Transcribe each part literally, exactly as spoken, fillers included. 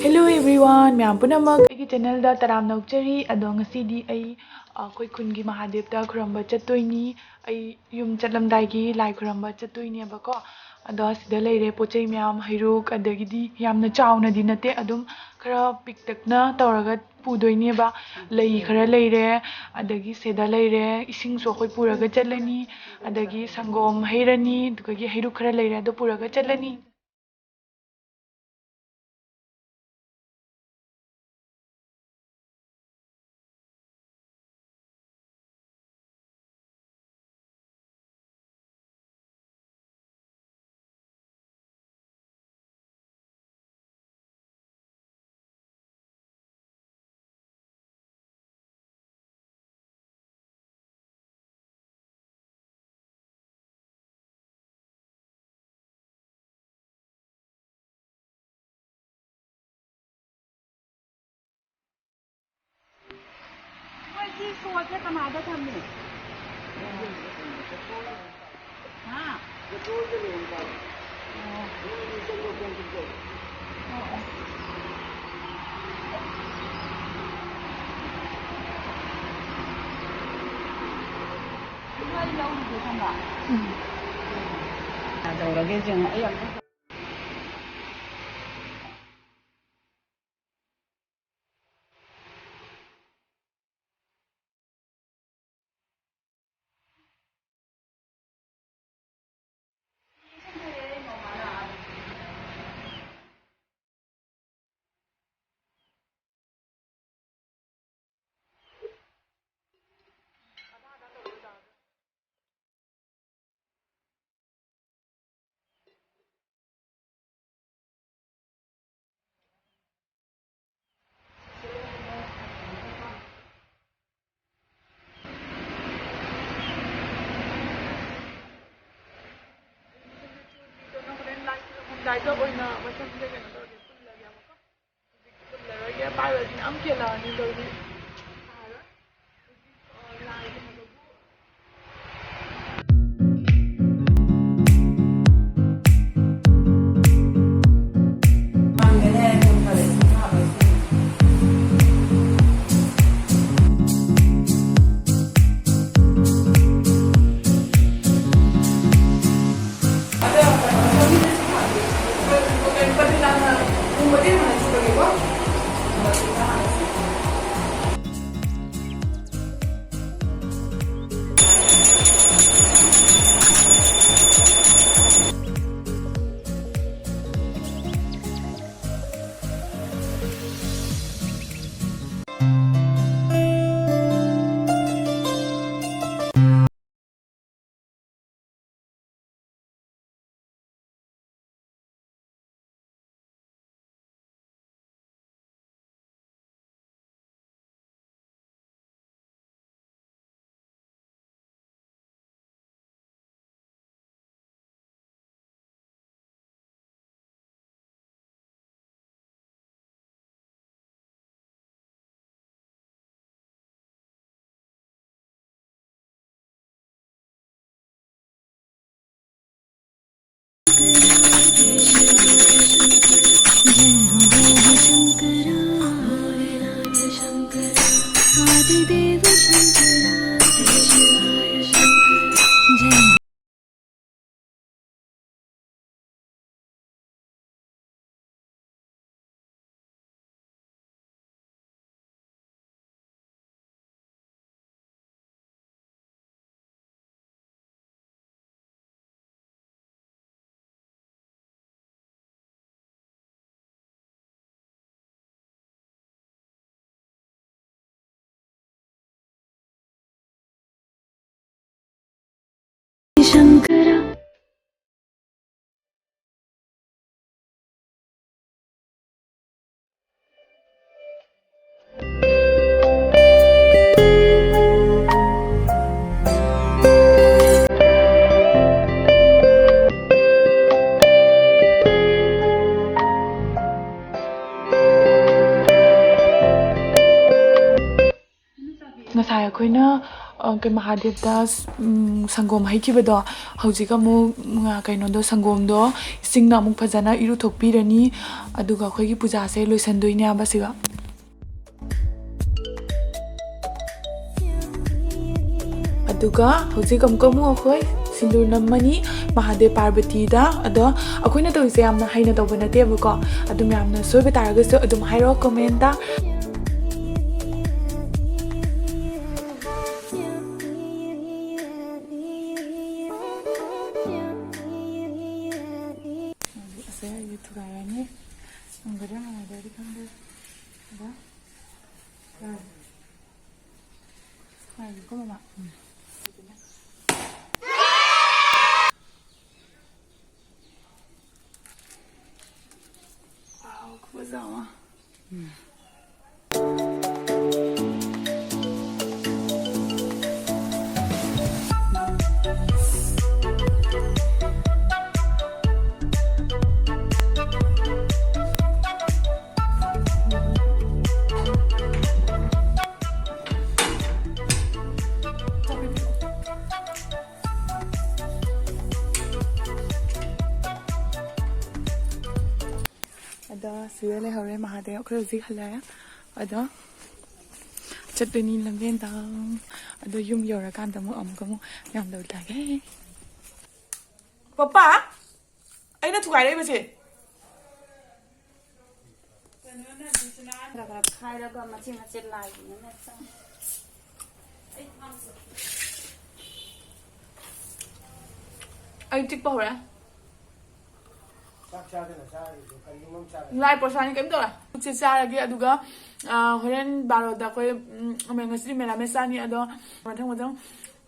Hello everyone, ꯃꯌꯥꯝ ꯄꯨꯝꯅꯃꯛ ꯑꯩꯒꯤ channelꯗ ꯇꯔꯥꯝꯅ ꯑꯣꯛꯆꯔꯤ꯫ ꯑꯗꯣ ꯉꯁꯤꯗꯤ ꯑꯩ, ꯑ, ꯑꯩꯈꯣꯏ ꯈꯨꯟꯒꯤ ꯃꯍꯥꯗꯦꯕꯇ ꯈꯨꯔꯨꯝꯕ ꯆꯠꯇꯣꯏꯅꯤ꯫ ꯑꯩ ꯌꯨꯝ ꯆꯠꯂꯝꯗꯥꯏꯒꯤ ꯂꯥꯏ ꯈꯨꯔꯨꯝꯕ ꯆꯠꯇꯣꯏꯅꯦꯕꯀꯣ꯫ ꯑꯗꯣ ꯁꯤꯗ ꯂꯩꯔꯦ ꯄꯣꯠ ꯆꯩ ꯃꯌꯥꯝ, ꯍꯩꯔꯨꯛ, ꯑꯗꯒꯤꯗꯤ ꯌꯥꯝꯅ ꯆꯥꯎꯅꯗꯤ ꯅꯠꯇꯦ, ꯑꯗꯨꯝ ꯈꯔ ꯄꯤꯛꯇꯛꯅ ꯇꯧꯔꯒ ꯄꯨꯗꯣꯏꯅꯦꯕ꯫ ꯂꯩ ꯈꯔ ꯂꯩꯔꯦ, ꯑꯗꯒꯤ ꯁꯤꯗ ꯂꯩꯔꯦ, ꯏꯁꯤꯡꯁꯨ ꯑꯩꯈꯣꯏ ꯄꯨꯔꯒ ꯆꯠꯂꯅꯤ, ꯑꯗꯒꯤ ꯁꯪꯒꯣꯝ ꯍꯩꯔꯅꯤ, ꯑꯗꯨꯗꯒꯤ ꯍꯩꯔꯨꯛ ꯈꯔ ꯂꯩꯔꯦ, ꯑꯗꯨ ꯄꯨꯔꯒ ꯆꯠꯂꯅꯤ꯫ ꯃꯣꯏꯒꯤ ꯁꯣꯁꯦ ꯀꯃꯥꯏꯗ ꯊꯝꯃꯤ? ꯍꯥ? ꯑꯣ꯫ ꯑꯣ, ꯑꯣ꯫ ꯃꯣꯏ ꯂꯧꯔꯤꯁꯦ ꯈꯪꯕ꯭ꯔꯥ? ꯎꯝ꯫ ꯀꯩꯗꯧꯔꯒꯦ ꯌꯦꯡꯉꯣ꯫ ꯑꯩ ꯑꯝꯇ ꯍꯣꯔꯦꯟ ꯂꯥꯏ ꯈꯨꯔꯨꯝꯃꯝꯗꯥꯏꯗ ꯑꯣꯏꯅ ꯃꯊꯪꯗ ꯀꯩꯅꯣ ꯇꯧꯔꯒꯦ, ꯄꯨꯜꯂꯒꯦꯕꯀꯣ꯫ ꯍꯧꯖꯤꯛꯇꯤ ꯄꯨꯜꯂꯔꯣꯏꯒꯦ, ꯄꯥꯏꯔꯨꯔꯗꯤ ꯌꯥꯝ ꯀꯦꯜꯂꯛꯑꯅꯤ ꯇꯧꯔꯤ꯫ ꯁꯥꯔꯣꯏ꯫ ꯍꯧꯖꯤꯛ, ꯑ, ꯂꯥꯏꯒꯤ ꯊꯕꯛꯄꯨ ꯉꯁꯥꯏ ꯑꯩꯈꯣꯏꯅ, ꯑ, ꯀꯩ, ꯃꯍꯥꯗꯦꯕꯇ ꯁ-, ꯎꯝ, ꯁꯪꯒꯣꯝ ꯍꯩꯈꯤꯕꯗꯣ, ꯍꯧꯖꯤꯛ ꯑꯃꯨꯛ, ꯎꯝ, ꯀꯩꯅꯣꯗꯣ, ꯁꯪꯒꯣꯝꯗꯣ ꯏꯁꯤꯡꯅ ꯑꯃꯨꯛ ꯐꯖꯅ ꯏꯔꯨꯊꯣꯛꯄꯤꯔꯅꯤ꯫ ꯑꯗꯨꯒ ꯑꯩꯈꯣꯏꯒꯤ ꯄꯨꯖꯥꯁꯦ ꯂꯣꯏꯁꯟꯗꯣꯏꯅꯦꯕ ꯁꯤꯒ꯫ ꯑꯗꯨꯒ ꯍꯧꯖꯤꯛ ꯑꯃꯨꯛꯀ ꯑꯃꯨꯛ ꯑꯩꯈꯣꯏ ꯁꯤꯟꯗꯨꯔ ꯅꯝꯃꯅꯤ ꯃꯍꯥꯗꯦꯕ ꯄꯥꯔꯕꯇꯤꯗ꯫ ꯑꯗꯣ ꯑꯩꯈꯣꯏꯅ ꯇꯧꯔꯤꯁꯦ ꯌꯥꯝꯅ ꯍꯩꯅ ꯇꯧꯕ ꯅꯠꯇꯦꯕꯀꯣ, ꯑꯗꯨ ꯃꯌꯥꯝꯅ ꯁꯣꯏꯕ ꯇꯥꯔꯒꯁꯨ ꯑꯗꯨꯝ ꯍꯥꯏꯔꯛꯑꯣ comment꯫ ꯑꯁꯦ ꯑꯩꯁꯦ ꯊꯨꯒꯥꯏꯔꯅꯤ꯫ ꯉꯝꯒꯗ꯭ꯔꯥ ꯉꯝꯃꯣꯏꯗ꯭ꯔꯗꯤ ꯈꯪꯗꯦ꯫ ꯑꯗ ꯌꯥꯔꯦ꯫ ꯌꯥꯔꯦꯀꯣ, ꯃꯃꯥ? ꯎꯝ꯫ ꯋꯥꯎ, ꯈꯨꯐꯖ ꯑꯃ꯫ ꯎꯝ꯫ ꯑꯗꯣ ꯁꯤꯗ ꯂꯩꯍꯧꯔꯦ ꯃꯍꯥꯗꯦꯕ꯫ ꯑꯩꯈꯣꯏ ꯍꯧꯖꯤꯛ ꯍꯜꯂꯛꯑꯦ꯫ ꯑꯗꯣ ꯆꯠꯇꯣꯏꯅꯤ ꯂꯝꯕꯦꯟꯗ꯫ ꯑꯗꯣ ꯌꯨꯝ ꯌꯧꯔꯀꯥꯟꯗ ꯑꯃꯨꯛ, ꯑꯃꯨꯛ, ꯑꯃꯨꯛ ꯃꯌꯥꯝ ꯂꯧ ꯂꯥꯛꯑꯒꯦ꯫ ꯄꯄꯥ, ꯑꯩꯅ ꯊꯨꯒꯥꯏꯔꯛꯏꯕꯁꯦ꯫ ꯈꯔ ꯈꯔ ꯈꯥꯏꯔꯒ ꯃꯆꯦꯠ ꯃꯆꯦꯠ ꯂꯥꯏꯒꯤꯅꯅꯦ ꯆꯪꯉꯦ꯫ ꯑꯩ ꯆꯤꯛꯄ ꯍꯧꯔꯦ꯫ ꯆꯥꯛ ꯆꯥꯗꯅ ꯆꯥꯔꯤꯗꯣ ꯀꯔꯤꯒꯨꯝꯕ ꯑꯃ ꯆꯥꯔꯦ꯫ ꯂꯥꯏ ꯄꯣꯁꯥꯅꯤ ꯀꯩꯝ ꯇꯧꯔꯦ꯫ ꯄꯨꯛꯁꯦ ꯆꯥꯔꯒꯦ ꯑꯗꯨꯒ, ꯑ, ꯍꯣꯔꯦꯟ ꯕꯥꯔꯣꯗ ꯑꯩꯈꯣꯏ, ꯎꯝ, ꯉꯁꯤꯗꯤ ꯃꯦꯔꯥꯃꯦꯁ ꯆꯥꯅꯤ ꯑꯗꯣ ꯃꯊꯪ ꯃꯊꯪ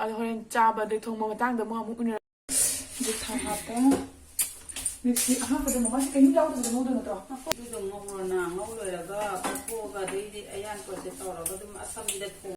ꯑꯗꯣ ꯍꯣꯔꯦꯟ ꯆꯥꯕ ꯑꯗꯩ ꯊꯣꯡꯕ ꯃꯇꯥꯡꯗ ꯑꯃꯨꯛ ꯑꯃꯨꯛ ꯎꯅꯔ-, ꯑꯗꯨ ꯊꯥꯎ ꯍꯥꯞꯄꯦ꯫ ꯃꯤꯛꯁꯤ ꯑꯍꯥꯟꯕꯗ ꯃꯃꯥꯁꯦ ꯀꯩꯝ ꯌꯥꯎꯗꯕꯗ ꯉꯧꯗꯣꯏ ꯅꯠꯇ꯭ꯔꯣ? ꯑꯗꯨꯗꯣ ꯉꯧꯔꯣꯅ ꯉꯧ ꯂꯣꯏꯔꯒ ꯀꯣꯛꯊꯣꯛꯑꯒ ꯑꯗꯩꯗꯤ ꯑꯌꯥꯟꯄꯣꯠꯁꯦ ꯇꯧꯔꯒ ꯑꯗꯨꯝ ꯑꯁꯝꯕꯤꯗ ꯊꯣꯡ